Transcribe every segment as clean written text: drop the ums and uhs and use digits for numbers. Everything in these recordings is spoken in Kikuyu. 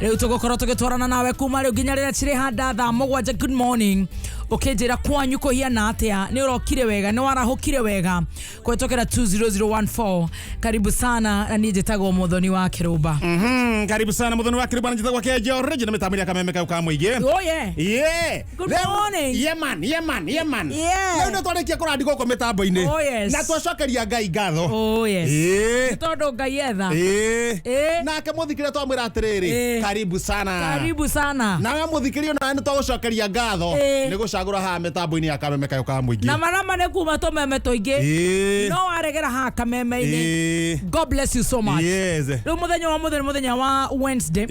Rĩu tũgũkorwo tũgĩtwarana nawe kuma rĩu nginya rĩrĩa cirĩ handa thaa 7. Good morning. Ũkĩnjĩra kwanyu kũhiana atĩa, nĩ ũrokire wega, nĩ warahũkire wega kũhetũkĩra 20014. Karibu sana, na niĩ njĩtagwo Mũthoni wa Kĩrũmba. Karibu sana Muthoni wa Kiribana, njitagwo Kejo Original mitambo ya kameme kau ka muingi. Oh yeah. Good morning. Yeah man, yeah man, yeah man. Rĩu nĩ twarĩkia kũrandi gũkũ mĩtambo-inĩ. Oh, yes. Na twacokeria Ngai ngatho. Oh yes. Ĩĩ. Nĩ tondũ Ngai etha. Ĩĩ. Ĩĩ. Nake mũthikĩria twamwĩra atĩrĩrĩ, karibu sana. Karibu sana. Nawe mũthikĩria nawe nĩ twagũcokeria ngatho nĩ gũcagũra haha mĩtambo-inĩ ya kameme kayũ ka mũingĩ. Na marama nĩ kuma tũmeme tũingĩ. No waregera haha kameme-inĩ. God bless you so much. Rĩu mũthenya wa mũthenya, mũthenya wa Wednesday.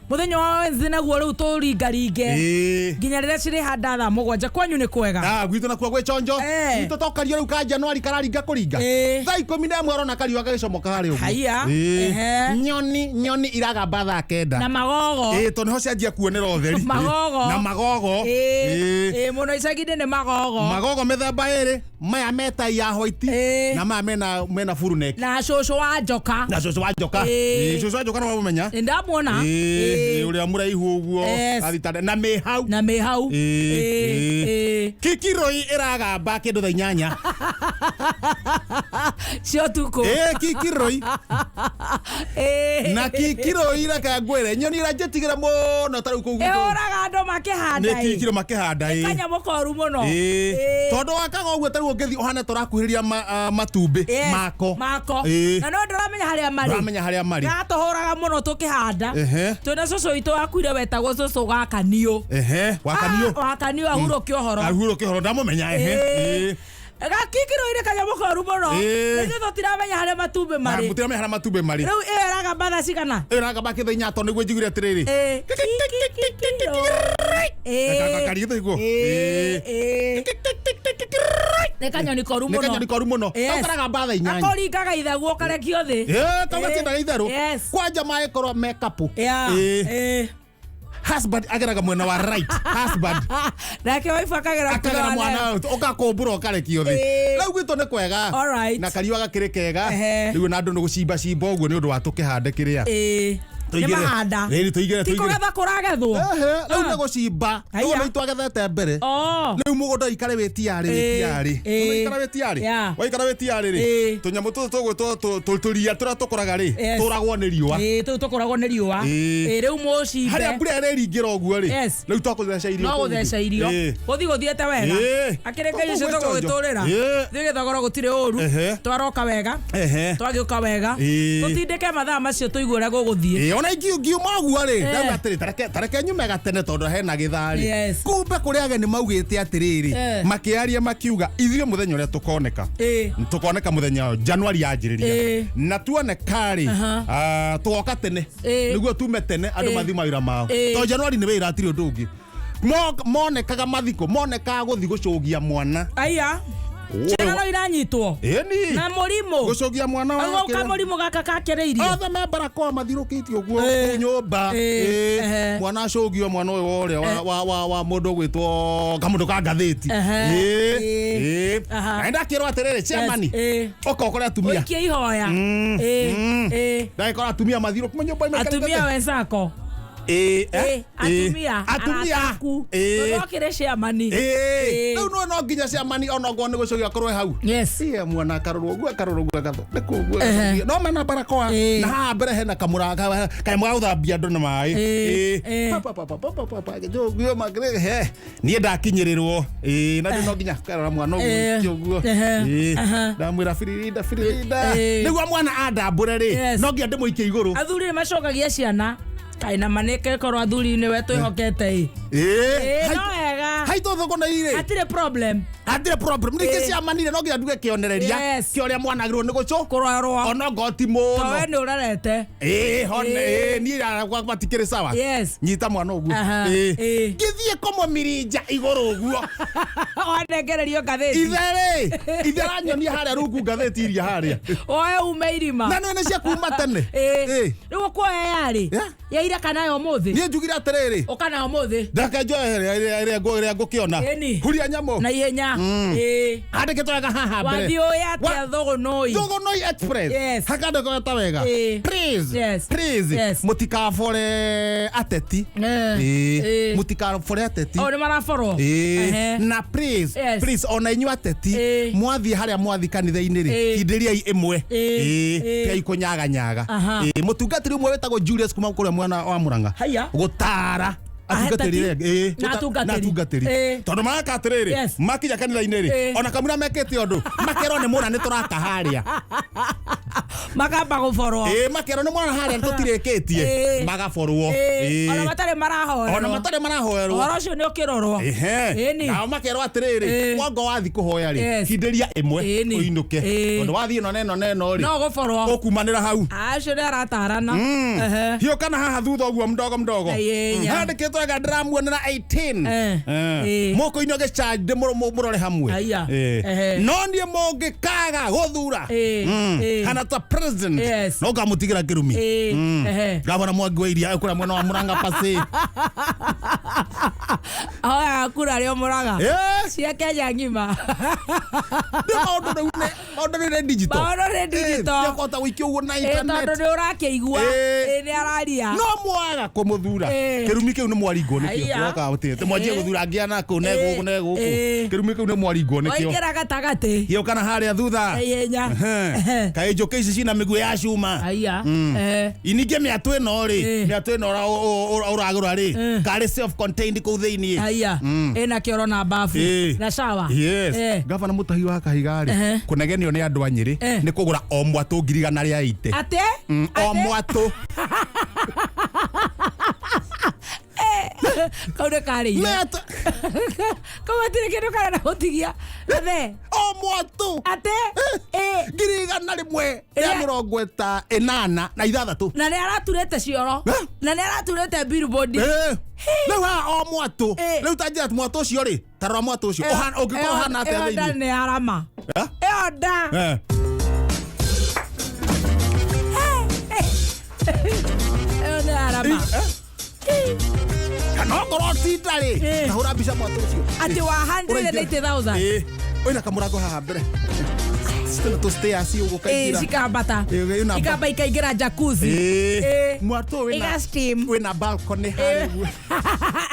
Mũthenya wa Wednesday naguo rĩu tũringaringe nginya rĩrĩa cirĩ handa thaa 7. Kwanyu nĩ kwega? Ah, gwitũ nakuo gwĩ chonjo. Gwitũ to kario rĩu ka Januari kararinga kũringa. Thaa 11 arona kariũa gagĩcomoka harĩa ũguo. Haiya. Nyoni iragamba thaa 9. Na magogo. Ĩĩ, tondũ nĩho cianjia kuonera ũtheri. Magogo. Na magogo. Ĩĩ, mũno icagi-inĩ nĩ magogo. Magogo mĩthemba ĩrĩ, maya me tai ya white na maya mena full neck. Na cũcũ wa njoka. Na cũcũ wa njoka. Ĩĩ. Ĩĩ, cũcũ wa njoka no wamũmenya. Nĩ ndamuona. Ĩĩ, ũrĩa mũraihu ũguo. Athitande na mĩ hau. Na mĩ hau. Ĩĩ, Ĩĩ. Kikiroi ĩragamba kĩndũ thaa 8. Cia ũtukũ. Ĩĩ, kikiroi. Na kikiroi, reke ngwĩre, nyoni ĩrĩa njĩtigĩra mũno ta rĩu kũu gwitũ Ĩhũraga andũ makĩhanda. Nĩ kikiro makĩhanda, ĩĩ. Kanyamũ koru mũno. Ĩĩ. Tondũ wakaga ũguo, ta rĩu ũngĩthiĩ ũhane tũrakuhĩrĩria matumbĩ mako. Mako. Na no ndũramenya harĩa marĩ. Ndũramenya harĩa marĩ. Gatũhũraga mũno tũkĩhanda. Twĩna cũcũ witũ wakuire wetagwo cũcũ Gakaniũ. Ehe, Wakaniũ. Ah, Wakaniũ ahurũke ũhoro. Ahurũke ũhoro, ndamũmenya, ehe. Gakikirwo-inĩ kanyamũ koru mũno. Ithuĩ tũtiramenya harĩa matumbĩ marĩ. Mũtiramenya harĩa matumbĩ marĩ. Rĩu ĩyo ĩragamba thaa cigana? Ĩyo ĩragamba kĩthaa inya, tondũ nĩguo njiguire atĩrĩrĩ. Kikikiro. Karigĩte iguo. Nĩ kanyoni koru Nĩ mũno. kanyoni koru mũno. Kau karagamba thaa 8. Gakũringaga ithagu ũkarekio thĩ. Ĩĩ, kau gatiendaga itherũ. Kwanja mangĩkorwo me couple. Husband ageraga mwena wa right, husband. Nake wife akagera akagera mwena wa mwana left. ũgakũmbũra ũkarekio thĩ. Rĩu gwitũ nĩ kwega. Na kariũa gakĩrĩ kega. Rĩu na andũ nĩ gũcimba cimba ũguo nĩ ũndũ wa tũkĩhande kĩrĩa. Nĩ Tũigĩre. mahanda. Rĩrĩ tũigĩre, Ti tũigĩre. kũgetha kũragethwo. Ehe, rĩu nĩ gũcimba. Haiya. Rĩu nĩ twagethete mbere. Rĩu mũgũnda ũikare wĩ tiarĩ, wĩ tiarĩ. Ũikare wĩ tiarĩ. Waikara wĩ tiarĩ rĩ, tũnyamũ tũtũ tũgwĩtwo tũria tũrĩa tũkũraga rĩ, tũragwo nĩ riũa. Ĩĩ, tũu tũkũragwo nĩ riũa. Ĩĩ, rĩu mũcimbe. Harĩa mbura ĩrĩringĩra ũguo rĩ, rĩu twakũtheca irio No kũu thĩ. gũtheca irio. Gũthiĩ gũthiĩte wega. Akĩrĩ Ngai ũcio Kũu gwĩ chonjo. tũgũgĩtũrĩra. Thiĩ gĩthogoro gũtirĩ ũru. Twaroka wega. Twagĩũka wega. Tũtindĩke mathaa macio tũigue ũrĩa gũgũthiĩ. Ĩĩ, ona ngiuma ũguo rĩ, ndauga atĩrĩ, tareke nyume gatene tondũ hena gĩthaa rĩ. Kumbe kũrĩ ageni maugĩte atĩrĩrĩ, makĩaria makiuga ithuĩ mũthenya ũrĩa tũkoneka, tũkoneka mũthenya Januari yanjĩrĩria, na tuoneka rĩ, tũgoka tene nĩguo tume tene andũ mathiĩ mawĩra mao, tondũ Januari nĩ wĩra, hatirĩ ũndũ ũngĩ. Monekaga mathikũ monekaga gũthiĩ gũcũgia mwana. Aya. Ciana no iranyitwo. Ĩni. Na mũrimũ. Gũcũgia mwana Auga wake. kamũrimũ gaka kakĩrĩirie. Othe me barakoa mathirũkĩtie ũguo kũu nyũmba. Mwana acũgio mwana ũyũ wa ũrĩa wa mũndũ ũgwĩtwo kamũndũ ka ngathĩti. Na ndakĩrwo atĩrĩrĩ, chairman, ũka ũkore atumia. Ũikie ihoya. Ndagĩkora atumia mathirũkĩte nyũmba Atumia maikarĩte. wenzako. Atumia. Atumia. Arata aku. Tondũ okĩrĩ chairman. Rĩu no no nginya chairman ona okorwo nĩ gũcũgia akorwo e hau. Ĩĩ, mwana akarorwo ũguo, akarorwo ũguo, agathondekwo ũguo, agathambio. No mena barakoa. Na haha mbere hena kamũra kanyamũ ga gũthambia andũ na maĩ. Pa, pa, pa, pa, pa, pa, pa, pa, gĩthũngio makĩrĩ, he. Niĩ ndakinyĩrĩrwo. Ĩĩ, na rĩu no nginya karora mwana ũguo, ũguo. Ndamwĩra biririnda, biririnda. Nĩguo mwana andambũre rĩ, no nginya ndĩmũikie igũrũ. Athuri nĩ macokagia ciana. Kaĩ na manĩke korwo athuri nĩwe twĩhokete ĩ. Ĩĩ, no wega. Haitũ thũkũ na irĩ. Hatirĩ problem. Hatirĩ problem. Ningĩ ciamanire no nginya nduge kĩonereria kĩa ũrĩa mwana agĩrĩirwo nĩ gũcũ. Kũrorwo. Ona okorwo ti mũno. To we nĩ ũrorete. Ĩĩ, hone, ĩĩ, niĩ yakwa matikĩrĩ sawa. Nyita mwana ũguo. Ngĩthiĩ kũmũmirinja igũrũ ũguo. Wanengererio ngathĩti. Ithe rĩ, ithe aranyonia harĩa rungu ngathĩti iria harĩa. Woe ume irima. Na nĩ nĩ cia kuma tene. Rĩu ũkuoya yarĩ? Ya ira kana ya ũmũthĩ? Niĩ njugire atĩrĩrĩ. Ũka na ũmũthĩ. Ndeke njoe ĩrĩa ngũkĩona. Ĩni. Huria nyamũ. Na ihenya. Ĩĩ. Handĩkĩtwo wega haha mbere. Wathiĩ ũĩ atĩa Thũgũnũi? Thũgũnũi Express. Yes. Hakandĩkwo ta wega. Ĩĩ. Please. Yes. Please. Yes. Mũtikabore ateti. Eh. Ĩĩ. Ĩĩ. Mũtikabore ateti. O nĩ maraborwo. Ĩĩ. Ehe. Na please, Yes. please ona inyuĩ ateti Ĩĩ. mwathiĩ harĩa mwathiĩ kanitha-inĩ rĩ, Ĩĩ. kindĩriai ĩmwe. Ĩĩ. Ĩĩ. Ĩĩ. Tigai kũnyaganyaga. Aha. Ĩĩ. Mũtungatĩri ũmwe wĩtagwo Julius kuma kũrĩa mwena wa Murang'a. Haiya. Gũtara atungatĩri Ahetati. ĩĩ, Na atungatĩri. na atungatĩri Ĩĩ. tondũ maraka atĩrĩrĩ, Yes. makinya kanitha-inĩ rĩ, Ĩĩ. ona kamũira mekĩte ũndũ makerwo nĩ mũna nĩ tũraka harĩa. Makamba gũborwo. Ĩĩ, makerwo nĩ mwana harĩa tũtirĩkĩtie. Ĩĩ. Magaborwo. Ĩĩ. Ĩĩ. Ona matarĩ marahoerwo. Ona matarĩ marahoerwo. Ũhoro ũcio nĩ ũkĩrorwo. Ehe. Ĩni. Nao makerwo atĩrĩrĩ, Ĩĩ. wongo wathi kũhoya rĩ, Yes. kindĩria ĩmwe Ĩni. ũinũke, Ĩĩ. tondũ wathiĩ ĩno na ĩno na ĩno rĩ, No gũborwo. ũkumanĩra hau. Acio nĩ aratarana. Ehe. Hiũkana haha thutha ũguo mdogo mdogo. Ĩĩ, nya. Handĩkĩtwo wega ndĩramuonera 18. Eh. Eh. Ĩĩ. Mũkũinio gĩchanji mũrore hamwe. Aya. Ĩĩ. Ehe. No niĩ mũngĩkaga gũthura Ĩĩ. Ĩĩ. hana ta president, Yes. no ngamũtigĩra kĩrumi. Ĩĩ. Ehe. Gavana Mwangi wa Iria kũrĩa mwena wa Murang'a pasi. Ahoyaga kura rĩ o Mũrang'a. Ĩĩ. Cia Kenya ng'ima. Nĩ maũndũ rĩu nĩ maũndũ rĩu nĩ digital. Maũndũ nĩ digital. Ĩĩ, nĩakũhota gũikia ũguo na Ĩĩ, tondũ internet. nĩ ũrakĩigua. Ĩĩ. Ĩĩ, nĩ araria. No mwaga kũmũthura, Ĩĩ. kĩrumi kĩu nĩ mwaringwo nĩkĩo. Aya. Woka ũtĩte mwanjie Ĩĩ. gũthura ngĩa nakũ ne Ĩĩ. gũkũ ne gũkũ. Ĩĩ. Kĩrumi kĩu nĩ mwaringwo nĩkĩo. Waingĩra gatagatĩ. Gĩũkana harĩa thutha. Ihenya. Ehe. Kaĩ njũkĩ ici cina mĩguĩ ya cuma? Aya. Ehe. Iningĩ mĩatũ ĩno rĩ, Ĩĩ. mĩatũ ĩno ũragũra rĩ, Ĩĩ. karĩ self contained kũu thĩiniĩ. Aya. Ĩna kĩoro na bafu. Ĩĩ. Na shower. Yes. Eh. Gavana Mutahi wa Kahiga rĩ, Ehe. kũnegenio nĩ andũ a Nyĩrĩ Eh. nĩ kũgũra o mwatũ 180,000. Atĩ? O Atĩ? mwatũ. Kau nĩ karĩire. Mĩatũ. Kau gatirĩ kĩndũ karenda gũtigia. Gathe. O mwatũ. Atĩ? Ĩĩ. 186,000. Na nĩ araturĩte cioro. Eh? Na nĩ araturĩte billboard. Eh. Rĩu haha o mwatũ. Eh. Rĩu ta njĩra mwatũ ũcio rĩ, ta rora mwatũ ũcio. Ũngĩkorwo ũhana atĩa Ĩyo nda thĩiniĩ? nĩ arama. Eh? Ĩyo nda. Eh. Ĩyo nĩ arama. Eh? Kana okorwo ti nda rĩ, Eh. ta hũra mbica mwatũ ũcio. Atĩ wa 180,000. Ĩĩ. Wĩna kamũrango haha mbere. Tena tũ stairs ũguo Ĩĩ, kaingĩra. cikambata. Ĩĩ, ĩna Ikamba ikaingĩra jacuzzi. Ĩĩ. Ĩĩ. Mwatũ wĩna Iga steam. wĩna balcony harĩa ũguo.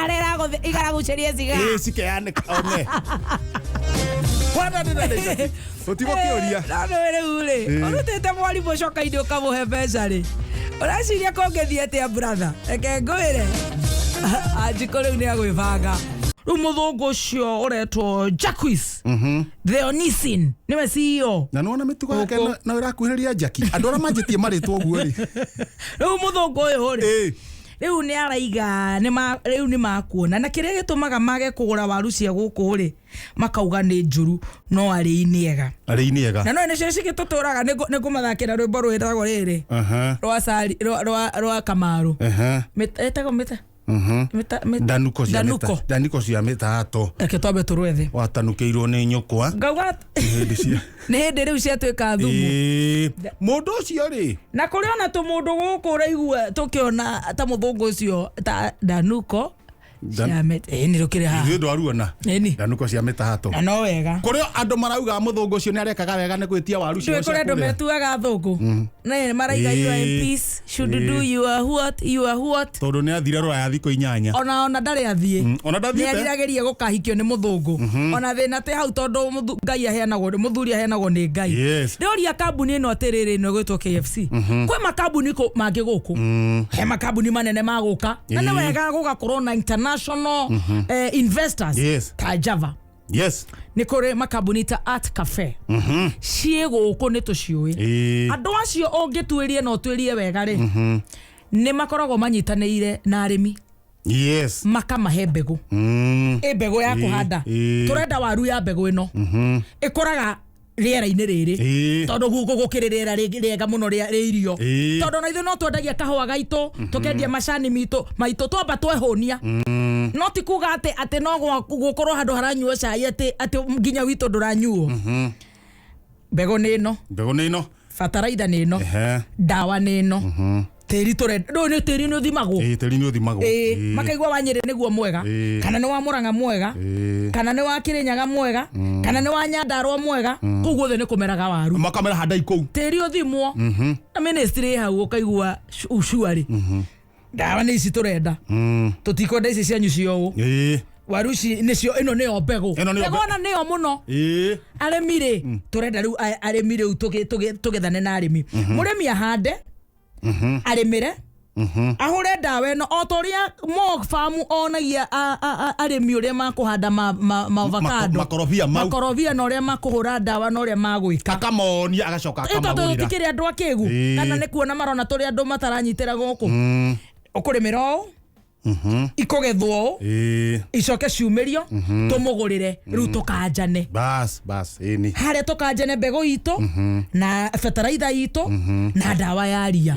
Arĩa ĩgaragucĩria ciga. Ĩĩ, cikeanĩka one. Kwana ndĩna tũtigũkĩũria. No nĩ rĩu rĩ, Ĩĩ. ũrutĩte mwarimũ coka-inĩ ũkamũhe mbeca rĩ, ũreciria kũngĩthiĩ atĩa, brother? Reke ngwĩre, Anjikũ rĩu nĩ agwĩbanga. Rĩu mũthũngũ ũcio ũretwo Jacques Theonisin nĩwe CEO. Na nĩwona mĩtugo yake Gũkũ. no ĩrakuhĩrĩria Jackie. Andũ arĩa manjĩtie marĩtwo ũguo rĩ. Rĩu mũthũngũ ũyũ rĩ, Ĩĩ. rĩu nĩ araiga rĩu nĩ makuona na kĩrĩa gĩtũmaga mage kũgũra waru cia gũkũ rĩ, makauga nĩ njũru, no arĩi nĩ ega. Arĩi nĩ ega. Na no nĩcio cigĩtũtũraga. Nĩ ngũmathakĩra rwĩmbo rwĩtagwo rĩrĩ Aha. rwa cari rwa Kamaru. Aha. Ĩtagwo mĩta Ndanuko cia Ndanuko. Ndanuko cia mĩtato. Reke twambe tũrwethe. Watanukĩirwo nĩ nyũkwa. Ngauga Hĩndĩ cia. nĩ hĩndĩ rĩu ciatuĩka thumu. Ĩĩ. Mũndũ ũcio rĩ. Na kũrĩ ona tũmũndũ gũkũ ũraigua tũkĩona ta mũthũngũ ũcio ta ndanuko cia mĩta. Ĩĩ, nĩ rũkĩrĩ haha. Ithuĩ ndwaruona. Ĩni. Ndanuko cia mĩtato. Na no wega. Kũrĩ andũ marauga mũthũngũ ũcio nĩ arekaga wega nĩ gwĩtia waru ciao Ndũĩ cia kũrĩ andũ kũrĩa. metuaga thũngũ na maraiga your Ĩĩ. MPs should Ĩĩ. do your what, your what. Tondũ nĩ athire rũraya thikũ 8. Ona ndarĩ athiĩ. Ona Nĩ ndathiĩte. ariragĩria gũkahikio nĩ mũthũngũ. Ona thĩna tĩ hau tondũ Ngai aheanagwo, mũthuri aheanagwo nĩ Ngai. Yes. Ndĩũria kambuni ĩno atĩrĩrĩ, ĩno ĩgwĩtwo KFC, kwĩ makambuni mangĩ gũkũ, he makambuni manene magũka na nĩ Ĩĩ. wega gũgakorwo na international investors Yes. ta Java. Yes. Nĩ kũrĩ makambuni ta Art Cafe ciĩ gũkũ, nĩ tũciũĩ. Ĩĩ. Andũ acio ũngĩtuĩrie na ũtuĩrie wega rĩ, nĩ makoragwo manyitanĩire na arĩmi, Yes. makamahe mbegũ. Ĩ mbegũ ya Ĩĩ, kũhanda, ĩĩ. tũrenda waru ya mbegũ ĩno ĩkũraga rĩera-inĩ rĩrĩ, Ĩĩ. tondũ gũkũ gũkĩrĩ rĩera rĩega mũno rĩa irio, Ĩĩ. tondũ ona ithuĩ no twendagia kahũa gaitũ, tũkendia macani mitũ maitũ, twamba twehũnia. No ti kuga atĩ no gũkorwo handũ haranyuo cai atĩ nginya witũ ndũranyuo. Mbegũ nĩ ĩno, Mbegũ nĩ ĩno. bataraitha nĩ ĩno, Ehe. ndawa nĩ ĩno. Tĩri tũrenda ndũĩ nĩ tĩri nĩ ũthimagwo. Ĩĩ, tĩri nĩ ũthimagwo. Ĩĩ, Ĩĩ. makaigua wa Nyĩrĩ nĩguo mwega, kana nĩ wa Mũrang'a mwega, kana nĩ wa Kĩrĩnyaga mwega, kana nĩ wa Nyandarua mwega. Kũu guothe nĩ kũmeraga waru. Makamera handai kũu. Tĩri ũthimwo na ministry ĩ hau, ũkaigua ucuarĩ ndawa nĩ ici tũrenda, tũtikwenda ici cianyu cia ũũ. Waru ici nĩcio, ĩno nĩyo mbegũ. Ĩno nĩyo. Mbegũ ona nĩyo mũno. Arĩmi rĩ, tũrenda rĩu arĩmi rĩu tũgethane na arĩmi. Mũrĩmi ahande, arĩmĩre, ahũre ndawa ĩno o ta ũrĩa Mo Farm onagia arĩmi ũrĩa makũhanda ma avocado, makorobia mau. Makorobia, na ũrĩa makũhũra ndawa na ũrĩa magwĩka. Akamonia, agacoka Ĩ, tondũ akamagũrĩra. tũtikĩrĩ andũ akĩgu. Kana nĩ kuona marona tũrĩ andũ mataranyitĩra gũkũ. Ũkũrĩmĩra ũũ, ikũgethwo ũũ, icoke ciumĩrio, tũmũgũrĩre. Rĩu tũkanjane. Bas bas, ĩni. Harĩa tũkanjane mbegũ itũ na bataraitha itũ na ndawa ya ria.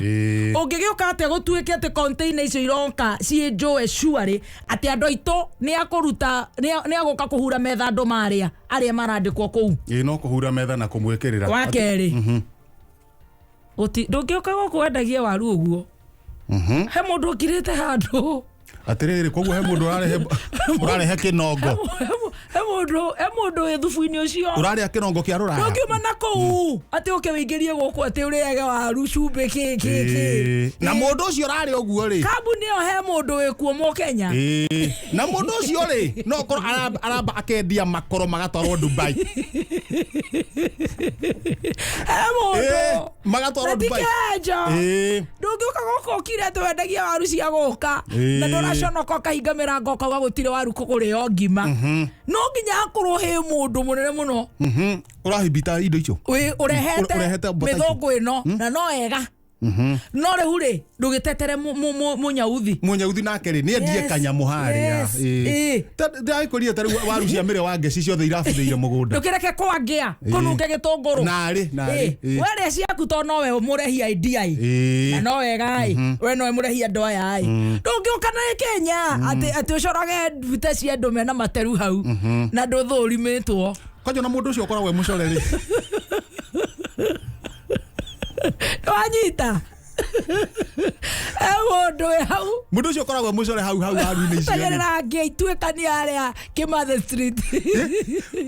Ũngĩgĩũka atĩa gũtuĩke atĩ container icio iroka ciĩ njũe cuarĩ, atĩ andũ aitũ nĩ akũruta, nĩ agũka kũhura metha andũ marĩa arĩa marandĩkwo kũu? Ĩĩ, no kũhura metha na kũmwĩkĩrĩra. Wa kerĩ, ndũngĩũka gũkũ wendagie waru ũguo. He mũndũ ũkirĩte handũ. Atĩrĩrĩ, koguo he mũndũ ũrarehe kĩnongo. He mũndũ wĩ thubu-inĩ ũcio. Ũrarĩa kĩnongo kĩa rũraya. Ndũngiuma na kũu atĩ ũke wĩingĩrie gũkũ atĩ ũrĩage waru, cumbĩ, kĩ kĩ kĩ. Na mũndũ ũcio ũrarĩa ũguo rĩ, Kambuni ĩyo he mũndũ wĩkuo Mũkenya. Ĩĩ. Na mũndũ ũcio rĩ, no korwo aramba akendia makoro magatwarwo Dubai. He mũndũ Magatwarwo na ti Dubai. Kenja. Ndũngĩũka gũkũ ũkire atĩ wendagia waru cia gũka na ndũraconoka ũkahinga mĩrango ũkauga gũtirĩ waru kũgũrĩo ngima. No nginya hakorwo he mũndũ mũnene mũno Ũrahimbita indo icio. Ũrehete Ũrehete mbota icio. mĩthũngũ ĩno na no ega, no rĩu rĩ, ndũgĩtetere mũnyauthi. Mũnyauthi nake rĩ, nĩ endie kanyamũ harĩa. Ndagĩkũria ta rĩu waru cia mĩrĩ wa ngeci ciothe irabuthĩire mũgũnda. Ndũkĩreke kwangĩa kũnunge gĩtũngũrũ. Narĩ narĩ. Werĩa ciaku to nowe mũrehi idea ĩ. Na no wega ĩ, we nowe mũrehi andũ aya ĩ. Ndũngĩũka na Kenya atĩ ũcorage mbute cia andũ mena materu hau na ndũthũrimĩtwo. Kwanja na mũndũ ũcio ũkoragwo e mũcore rĩ. Wanyita e mũndũ wĩ hau. Mũndũ ũcio ũkoragwo e mũcore hau hau waru-inĩ icio rĩ. Tanyerera ngĩa ituĩkania harĩa Kimathi Street.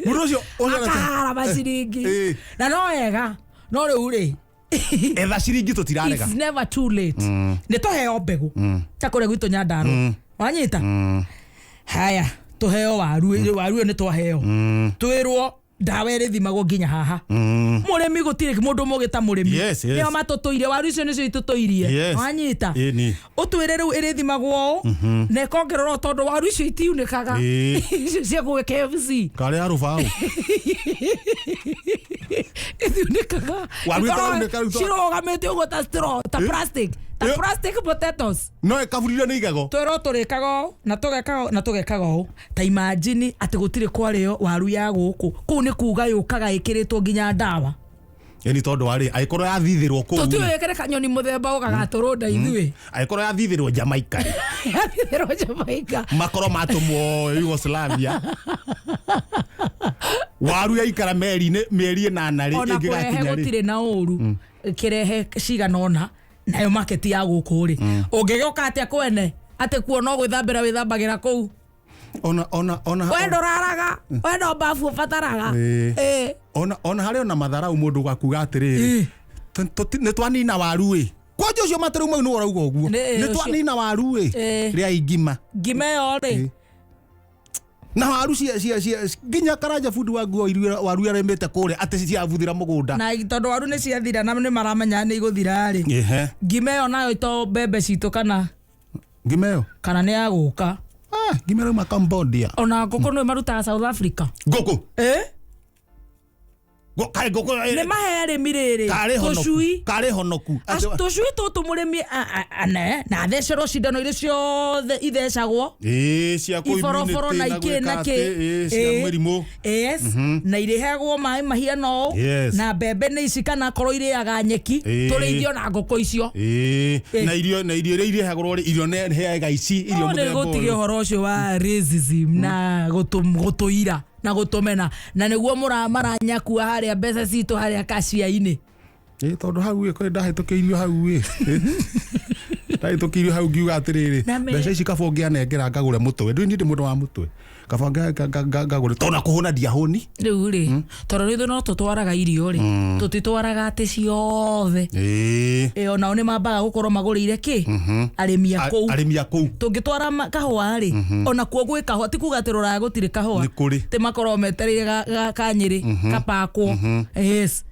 Mũndũ ũcio ũcorete Akahara maciringi. Na no wega, no rĩu rĩ, etha ciringi tũtirarega. It's never too late. Nĩ tũheo mbegũ ta kũrĩa gwitũ Nyandarua, wanyita haya, tũheo waru. Waru ĩyo nĩ twaheo, twĩrwo ndawa ĩrĩthimagwo nginya haha. Mũrĩmi, gũtirĩ mũndũ mũgĩ ta mũrĩmi. Nĩo matũtũirie waru icio, nĩcio itũtũirie. Wanyita, ũtwĩre rĩu ĩrĩthimagwo ũũ na ĩkongererwo, tondũ waru icio itiunĩkaga. Icio cia gũgĩ KFC Karĩ ya rũbaũ. Itiunĩkaga. Waru Ikoragwo ĩtaunĩka rĩu cirũgamĩte ũguo ta straw, ta plastic, ta plastic potatoes. No ĩkaburire nĩ igego. Twĩrwo tũrĩkaga ũũ na tũgekaga ũũ na tũgekaga ũũ. Ta imagine atĩ gũtirĩ kwarĩo waru ya gũkũ kũu, nĩ kuga yũkaga ĩkĩrĩtwo nginya ndawa. Ĩni, tondũ warĩ angĩkorwo yathithĩrwo kũu rĩ, Tũtiũĩ ĩkĩrĩ kanyoni mũthemba ũgagatũrũnda ithuĩ. Angĩkorwo yathithĩrwo Jamaica rĩ, Yathithĩrwo Jamaica. Makoro matũmwo Yugoslavia, waru yaikara meri-inĩ mĩeri 8 rĩ, Ona kũrehe ĩngĩgakinya rĩ? Gũtirĩ na ũru kĩrehe cigana ũna nayo market ya gũkũ rĩ, ũngĩgĩũka atĩa kwene atĩ kuo no gwĩthambĩra wĩthambagĩra kũu? Ona We ndũraraga, we no babu ũbataraga. Ona harĩ ona matharau mũndũ gakuga atĩrĩrĩ, nĩ twanina waru ĩ. Kwanja ũcio matũrĩ mau nĩ ũrauga ũguo. Nĩ twanina waru ĩ. Rĩa ingima. Ngima ĩyo rĩ. Na waru cia nginya Karanja bundi wa nguo iria waru arĩmĩte kũrĩa atĩ ciabuthĩra mũgũnda. Na tondũ waru nĩ ciathira na nĩ maramenya nĩ igũthira rĩ, ngima ĩyo nayo to mbembe citũ kana Ngima ĩyo kana nĩ ya gũka? Ah, ngima ĩrauma Cambodia. Ona ngũkũ nĩ marutaga South Africa. Ngũkũ. Kaĩ ngũkũ Nĩ mahe arĩmi rĩrĩ karĩ honoku. Tũcui. Karĩ honoku. Tũcui tũtũ mũrĩmi ane na athecerwo cindano iria ciothe ithecagwo. Ĩĩ, cia kũ Iboroboro na immunity ikĩ na gwĩka kĩ. atĩ, ĩĩ, cia mĩrimũ. Yes, na irĩheagwo maĩ mahiana ũũ. Na mbembe nĩ ici, kana akorwo irĩaga nyeki, tũrĩithio na ngũkũ icio. Na irio iria irehagwo rĩ, irio nĩ heaga ici irio No nĩ mũthemba gũtige ũyũ. ũhoro ũcio wa racism na gũtũira na gũtũmena, na nĩguo maranyakua harĩa mbeca citũ harĩa kacia-inĩ. Ĩĩ, tondũ hau ĩ, kwĩ ndahĩtũkĩirio hau ĩ. Ndahĩtũkĩirio hau ngiuga atĩrĩrĩ, Na me- mbeca ici kaba ũngĩanengera ngagũre mũtwe. Ndũĩ niĩ ndĩ mũndũ wa mũtwe, kaba ngagũre tondũ na kũhũna ndiahũni. Rĩu rĩ, tondũ rĩu no tũtwaraga irio rĩ, tũtitwaraga atĩ ciothe. Ĩ, onao nĩ mambaga gũkorwo magũrĩire kĩ arĩmi a kũu. Arĩmi a kũu. Tũngĩtwara kahũa rĩ, ona kuo gwĩ kahũa, ti kuga atĩ rũraya gũtirĩ kahũa. Nĩ kũrĩ. Tĩ makorwo metereire kanyĩrĩ kapakwo, yes.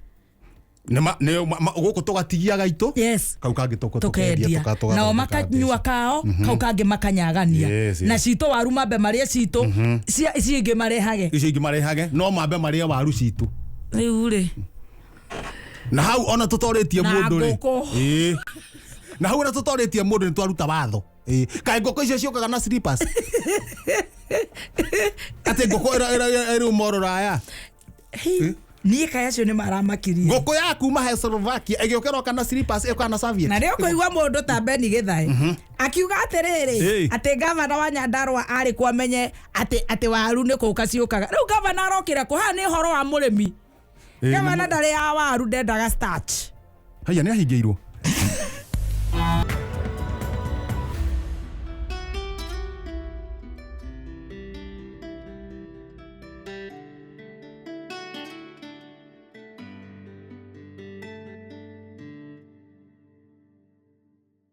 Gũkũ tũgatigia gaitũ, kau kangĩ tũkendia, nao makanyua kao, kau kangĩ makanyagania. Na citũ waru mambe marĩe citũ, icio ingĩ marehage. Icio ingĩ marehage, no mambe marĩe waru citũ. Rĩu rĩ, Na hau ona tũtorĩtie Na mũndũ rĩ. ngũkũ. Ĩĩ. Na hau ona tũtorĩtie mũndũ nĩ twaruta watho. Ĩĩ. Kaĩ ngũkũ icio ciũkaga na slippers, atĩ ngũkũ ĩrĩ morũraya? Hei, niĩ kaĩ acio nĩ maramakirie. Ngũkũ ya kuma he Slovakia ĩgĩũkĩra oka na slippers, ĩũkaga na serviette. Na rä å kåigua må ndå ta Beni Gĩthae akiuga atĩrĩrĩ, atĩ gavana wa Nyandarua arĩ kũ amenye atĩ waru nĩ kũka ciũkaga. Rĩu gavana arokĩra kũ? Haha nĩ ũhoro wa mũrĩmi. Gavana ndarĩ ya waru, ndendaga starch. Haya, nĩ ahingĩirwo.